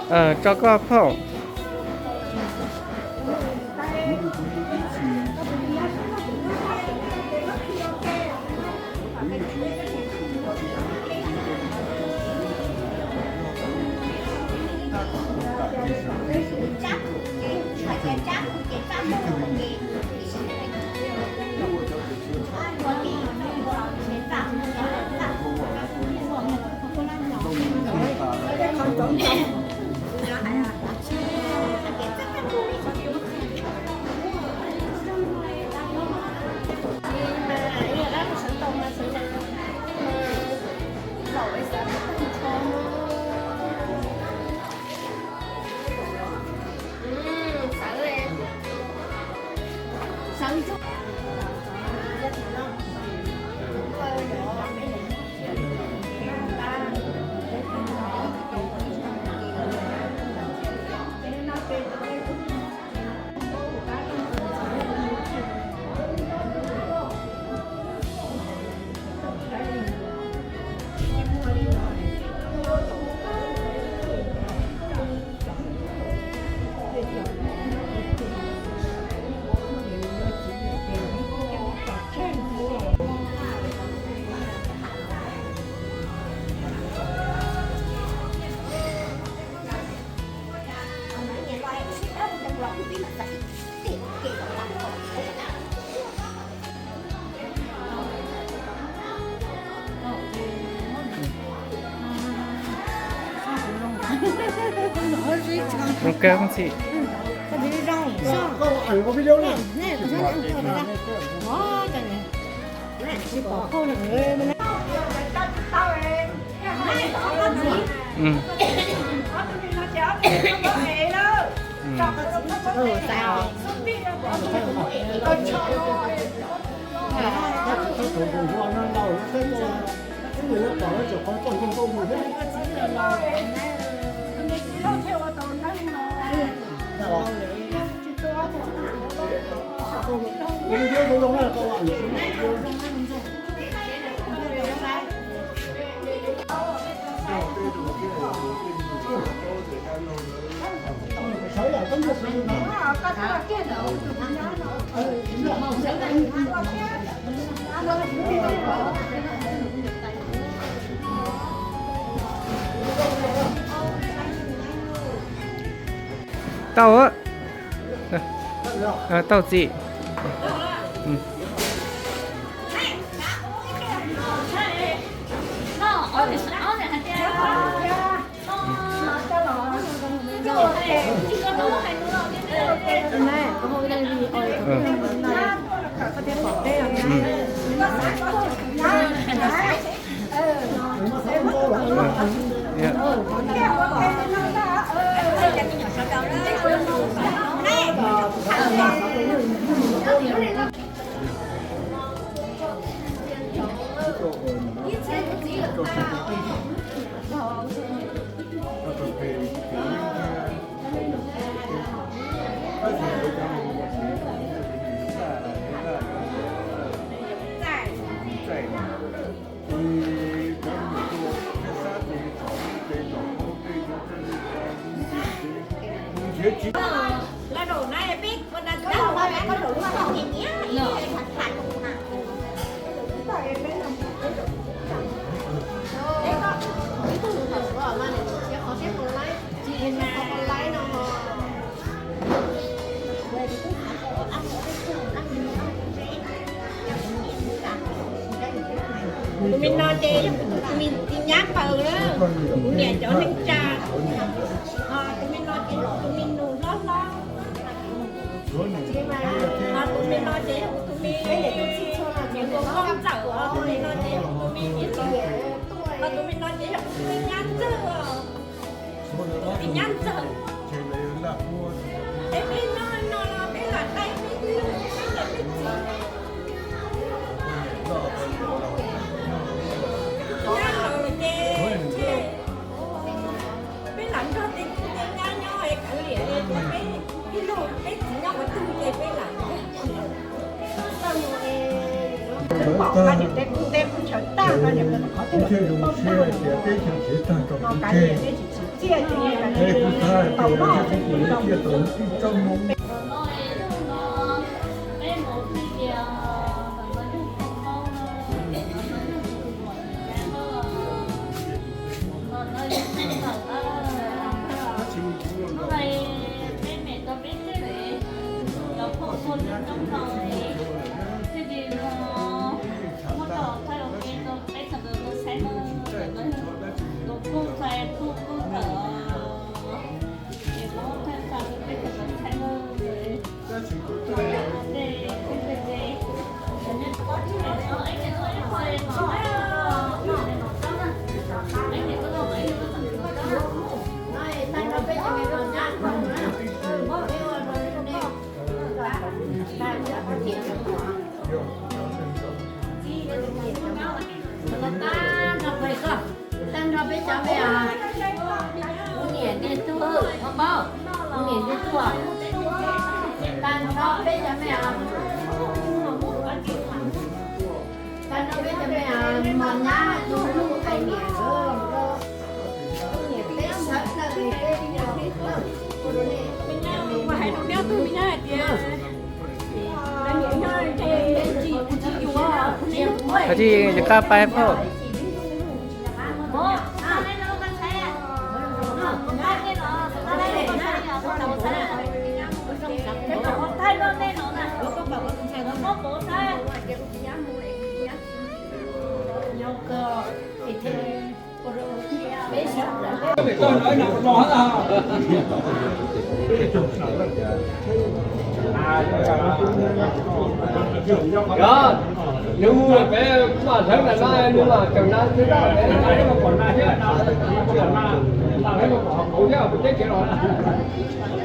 Tso koj phauj. Zoo kawg ntxhi. Tau, tau txiv. Tus me no ces yog kuv tus me txiv nyab npawg na, kuv niam cov neej tsa. Tus me no ces yog tus me nus hlob hlob. Ho tus me no ces yog kuv tus me, kuv tus me ntxawm os, tus me no ces yog kuv tus me, ho tus me no ces yog kuv tus me nyab ntxawg os. Tus nyab ntxawg. Es peb noj no los peb lam dai peb tug peb niam peb txiv. Nyab laus lawm ces peb lam nrog tej tug tej nyab nyob es kav liam es peb ib leeg peb txiv nyob qhov twg ces peb lam pom niam tej kuj teb kuj chaw tag, niam qhov twg los peb paub tag, ho kav liam peb tsis tsis Tag nrho peb cov me, kuv niam ntiag tug, Hmoob Npaum, kuv niam ntiag tug, tag nrho peb cov me, tag nrho peb cov me, mos nyab tus hlub hais niam, kuv niam peb sawv daws peb, kuv hais rau nyab tug me nyab hais tias, Tsis, tsis qab pais phauj. Yog, nws mus pem kuv mam hlawv ntawm no, nws mam tseem na, nws na pem na, pem na, na pem na, kuv thiab kuv teb kev los na.